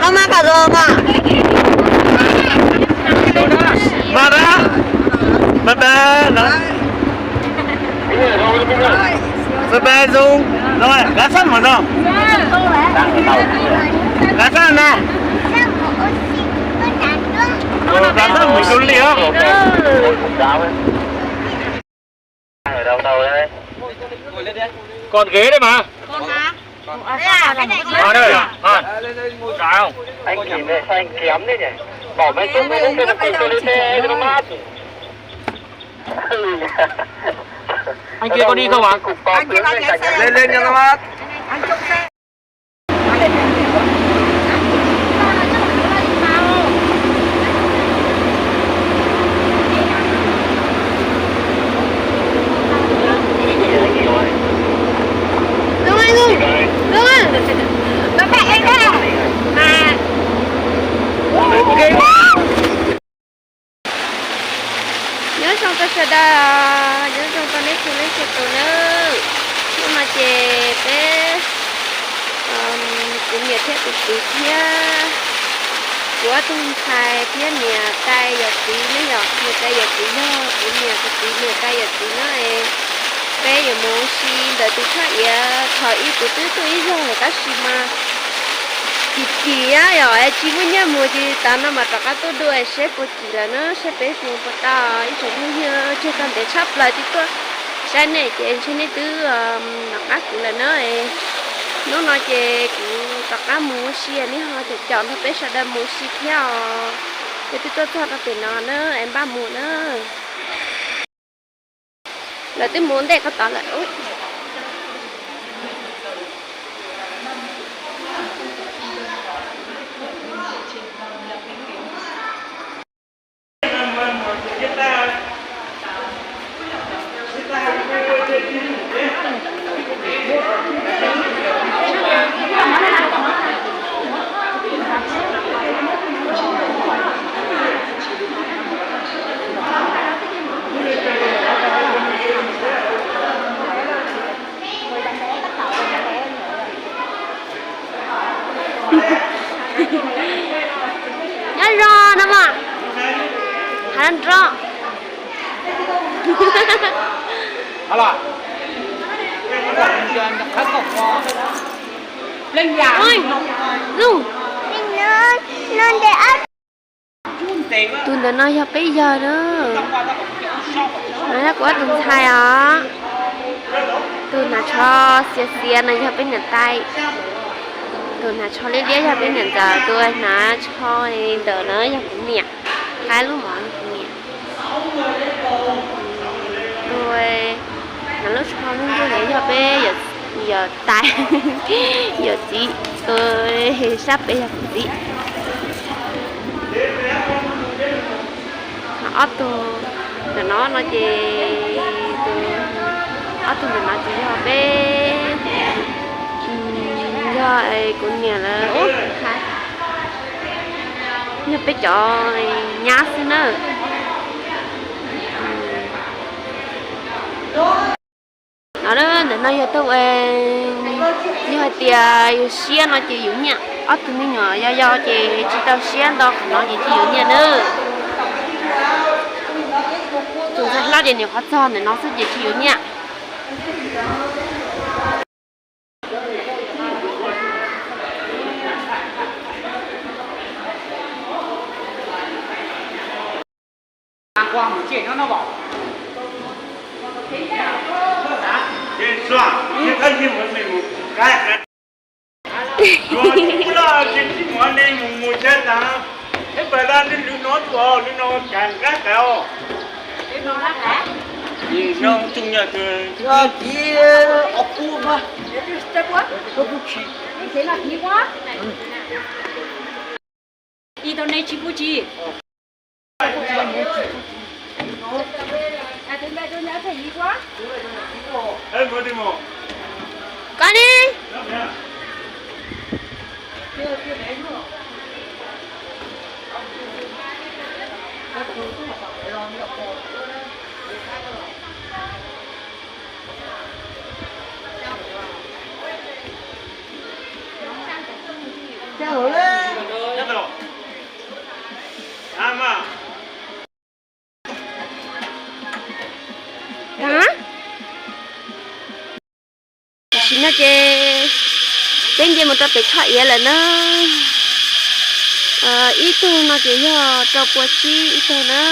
Mas da, mas da, mas da zoo, kav xab mus no, kav xab na, kav xab mus zoo li os. Còn ghế đây mà. Còn hả? Còn đây à? Còn. Anh chỉ về sao anh kém thế nhỉ? Bỏ máy xúc với cái cái cái cái cái nó mát. Anh kia có đi không ạ? Anh kia là lái xe. Lên lên cho nó mát. Anh trông xe. Đúng rồi, đúng. Đúng rồi. Có phải anh đây? Mà. Nyob zoo rau sawv daws, nyob zoo rau nej txhua leej txhua tus nawb. Hnub no ces peb, kuv niam thiab kuv txiv thiab kuv ob tug ntxhais thiab niam tais yawm txiv ne yom, niam tais yawm txiv yog kuv niam kuv txiv niam tais yawm txiv na es peb yuav mus ua si ntawm tus Tshaj Iav. Thaum ub kuv twb tuaj ib zaug lawm tab sis mas kim kim yom, tsis muaj nyiaj mus ces tav no mas rov qab tuaj dua seb puas kim lawm na, seb peb mus puas tau. Ib tsoom phooj ywg, tseg txog ntev tshaj plaws twb tuaj saib nej ces ntshe nej twb nov qab kuv lawm na. Hnub no ces kuv rov qab mus ua si, nej ho caum caum nrog peb sawv daws mus ua si thiab os. Peb twb tuaj txog rau pem no na es npaj mus na. Lawv twb mus ua ntej ko tod lawm. Nyob zoo no mas, hav nroj. Tus ntawm no yog peb yawg na. No yog kuv ob tus ntxhais os. Tus hnav tsho xiav xiav no yog peb niam tais. Tus hnav tsho liab liab yog peb niam ntxawm. Tus hnav tsho ntawm no yog kuv niam, qaib lub mov yog kuv niam. Tus hnav lub tsho ntsuj ntsuj ntawd yog peb yawm tais, yawm txiv. Tus sab pem yog kuv txiv. Ob tug ntawm no no ces, ob tug ntawm no ces yog peb, yog kuv niam lawv, yog peb cov nyab xwb na. No ntawm no yog tau, yog hais tias yus siab no ces yuav nyiaj. Ob tug me nyuam yau yau ces tsis tau siab ntau qhov no ces tsis yuav nyiaj na. Tus ntxhais hlob ces niam qhov txog ntawm no xwb ces tsis yuav nyiaj. Ib tau nej tsis pub tsis. Koj ne? Ces peb nce mus rau pem Tshoj Iav lawm na. Ib tug no ces yog rau pua tsib ib tug na.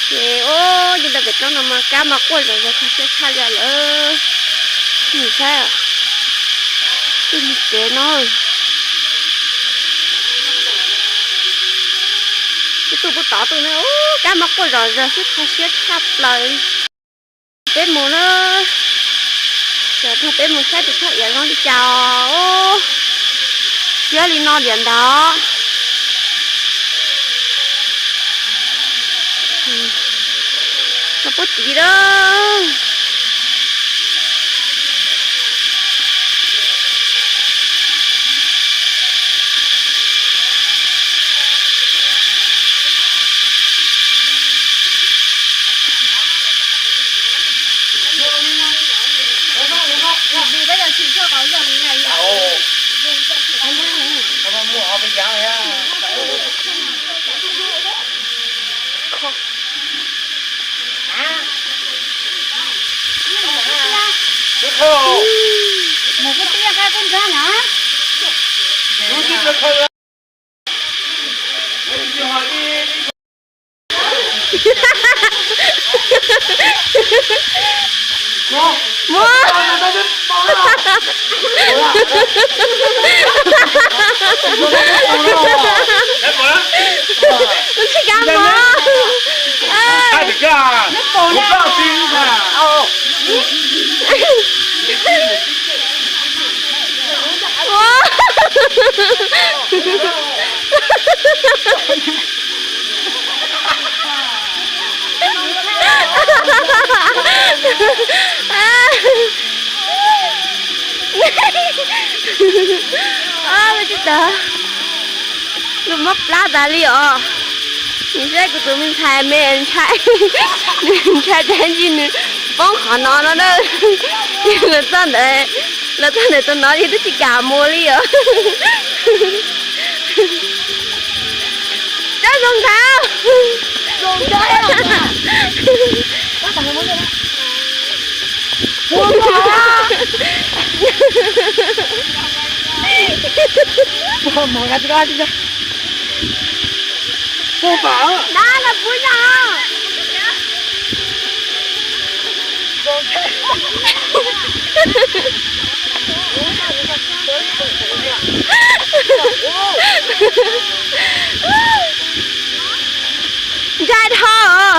Ces ub, nce rau pem roob no mas kab mas quaj zom zaws kho siab tshaj li lawm. Nim saib, tus mus tsev no. Ib tug pub tod tus na, ub, kab mas quaj zom zaws xwb kho siab tshaj plaws. Peb mus na, cov tag peb mus saib tus Tshoj Iav zoo li cas os. Siab li no diam ntawd. Tau puab tiv lawm. Muab. Tsis kam mog. Lub tsis tau, lub mob plab tas li os. Nws saib kuv tus me ntxhais me ntshai, nws ntshai tab sis nws poob qhov no no na. Lawv txog ntawd, lawv txog ntawd tus no ces twb tsis kam mus li os. Tsob zoo nthav. Ntshai dhau.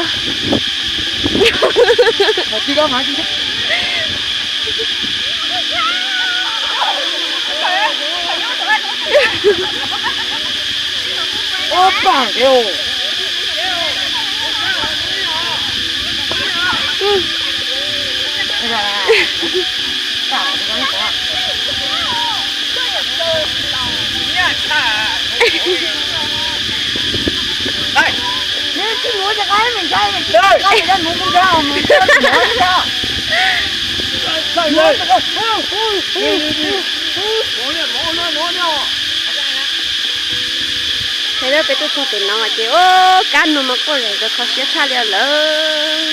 Peb tuaj txog pem no ces ub, kab no mas quaj zom zaws kho siab tshaj li lawm.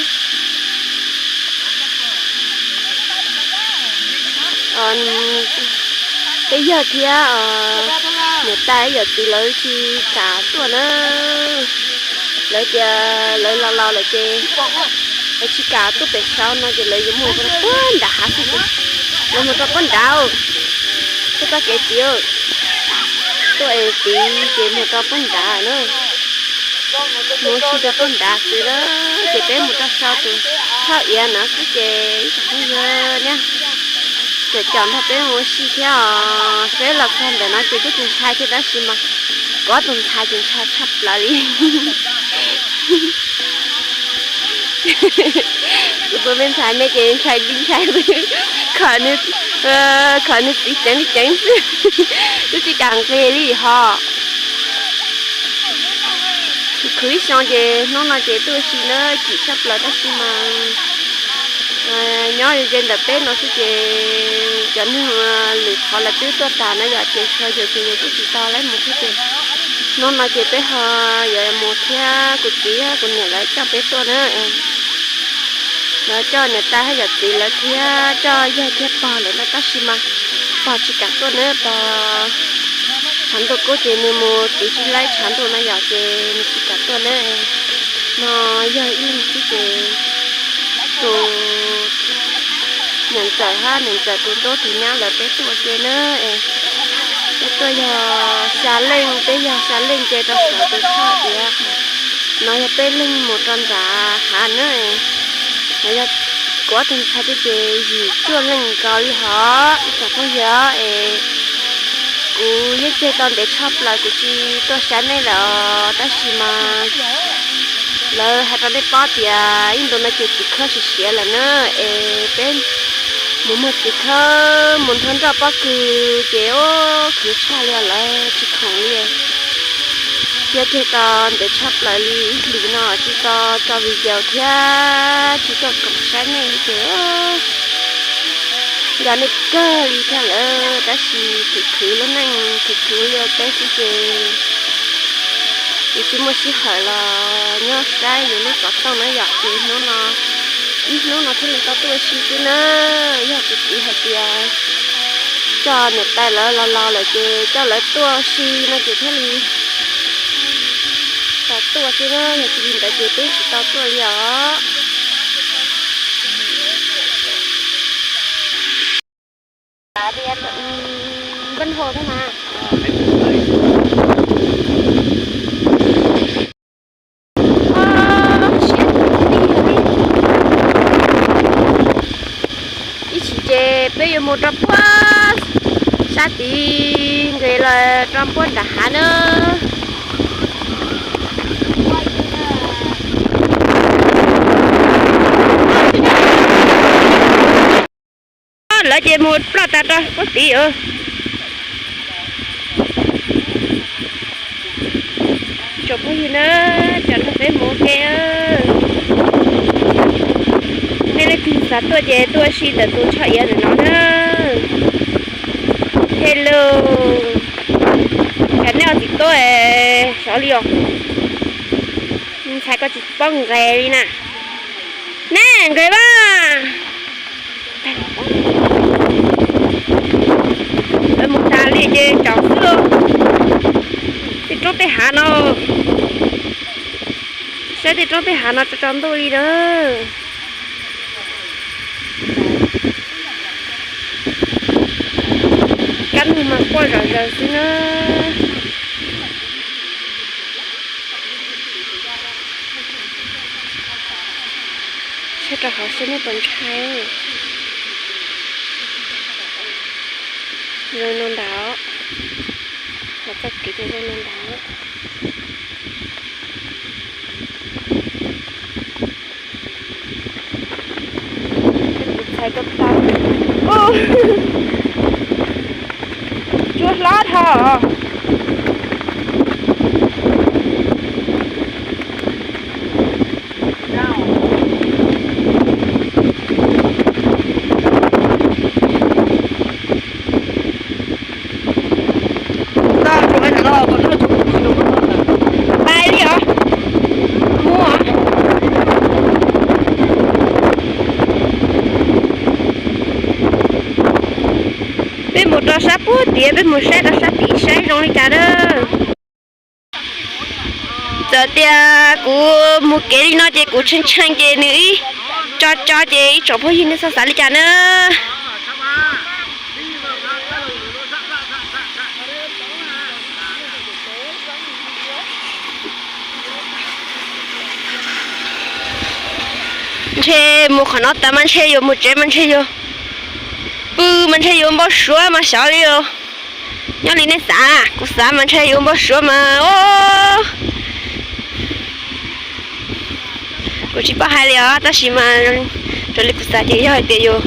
Peb yawg thiab niam tais yawm txiv lawv tsis kam tuaj na. Lawv tias lawv laus laus lawm ces lawv tsis kam tuaj pem saud no ces lawv yuav mus rau puag nram hav xwb ces lawv mus rau puag nrad. Tuaj txoj kev tid, tuaj es tid ces mus rau puag nrad na. Mus ua si rau puag nrad xwb na, ces peb mus rau saud tus Tshoj Iav no xwb ces ib tsoom phooj ywg niaj caum caum nrog peb mus ua si thiab os. Peb los txog ntawm no ces twb tsis ntshai thiab tab sis mas kuv ob tug ntxhais ces ntshai tshaj plaws li. Kuv tus me ntxhais me ces ntshai li ntshai xwb, khom nws txiv ceev li ceev xwb, twb tsis kam nqis li hos. Khwv ib xyoo ces hnub no ces tuaj ua si na, chim tshaj plaws tab sis mas nyob ze ntawm peb no xwb ces cov neeg lwm qhov lawv twb tuaj tas na yom, ces tshuav yus ces yus twb tsis tau lawv mus thiab ces hnub no ces peb ho yuav mus thiab, kuv txiv kuv niam lawv coj peb tuaj na. Lawv coj niam tais thiab yawm txiv lawv thiab coj yawg thiab pog lawm na, tab sis mas pog tsis kam tuaj na, pog tshav ntuj kub ces nws mus tiv tsis laib tshav ntuj no yom, ces nws tsis kam tuaj na. No yawg ib leeg xwb ces tus niam ntxawm hab niam ntxawm tus tub tus nyab lawv peb tuaj ua ke na. Peb tuaj yog xya leej, peb yog xya leej ces rau xyov tus tshaj tias no yog peb leeg mus rau nram hav na. No yog kuv ob tug ntxhais thiab ces yim cuaj leej nkaus li hos ib tsoom phooj ywg es kuv yeej ceg tau ntev tshaj plaws kuv tsis tuaj saib nej lawm os, tab sis mas lawv hais rau nej paub tias ib ntus no ces txiv khawb siav siav lawm na, es peb mus muag txiv khawb mus nrog nroj pob kws ces ua khwv tshaj li os, lawv tsis khoom li. Thiab ceg tau ntev tshaj plaws li ib hlis no tsis tau tso video thiab tsis tuaj koom saib nej ces nco nej kawg li thiab lawm, tab sis khwv khwv lub neej khwv khwv li ua teb xwb ces yus tsis muaj sij hawm los nyob saib yus lub xov tooj na yom, ces hnub no ib hnub no thiaj li tau tuaj ua si xwb na. Yog kuv txiv hais tias coj niam tais lawv los laus lawm ces coj lawv tuaj ua si no ces thiaj li tau tuaj xwb na, yog tsis li ntawd ces peb tsis tau tuaj li os. Npaj hau thiab mas. Ib chim ces peb yuav mus rau puag sab tid nqis los rau puag nram hav na. Lawv ces mus ploj tas rau puag tid os. Tsoom phooj ywg na, cov nrog peb mus ua ke. Nej leej twg xav tuaj ces tuaj ua si ntawm tus tsho iav ntawm no na. Hello, cas nej ho tsis tuaj sov li os? Ntxhais koj tsis paub nqes li na. Nej nqes mas. Lawv mus tas li ces tsaus xwb. Tej roob tej hav no, saib tej roob tej hav no tsaus tsaus ntuj li na. Kab nug mas quaj zom zaws xwb na. Saib rau hauv seb nej puas ntshai. Zoo no ntag, los txoj kev ces zoo no ntag. Tus ntxhais ko taw, tsuag hlob dhau. Pais li os. Mus. Peb mus rau sab puag tid, peb mus saib rau sab tid saib zoo li cas na. Txawm tias kuv mus kev li no ces kuv tshee tshee ces nws ib tso tso ces ib tsoom phooj ywg nej txhob xav li cas na. Ntshe mus qhov no tas mas ntshe yuav mus tsev mas ntshe yuav pw mas ntshe yuav npau suav mas xyov li os. Nyob li nej xav, kuv xav mas ntshe yuav npau suav mas os. Kuv tsis paub hais li os, tab sis mas raws li kuv xav ces yog hais tias yus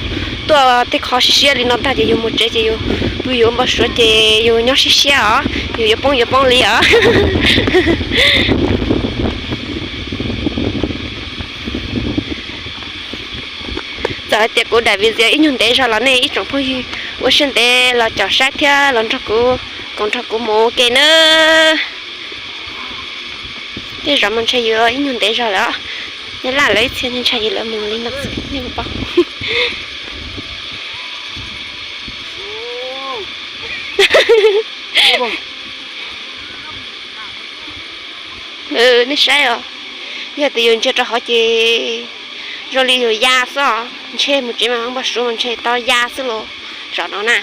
tuaj tej qho siab siab li no tag ces yus mus tsev ces yus pw yuav npau suav ces yus nyob siab siab os, yus yuav poob yuav poob li os. Txawm hais tias kuv daim video ib nyuag ntev zog los nej ib tsoom phooj ywg ua siab ntev los caum saib thiab los nrog kuv, koom nrog kuv mus ua ke na. Tej zaum mas ntshe yuav ib nyuag ntev zog lawm. Nyob laj lawv ib txhia ntshai lawv mus li no xwb nej puas paub. Nej saib os, yog tias yus ntsia rau hauv ces zoo li yus ya xwb os. Ntshe mus tsev mas npau suav mas ntshe tau ya xwb los zom no na.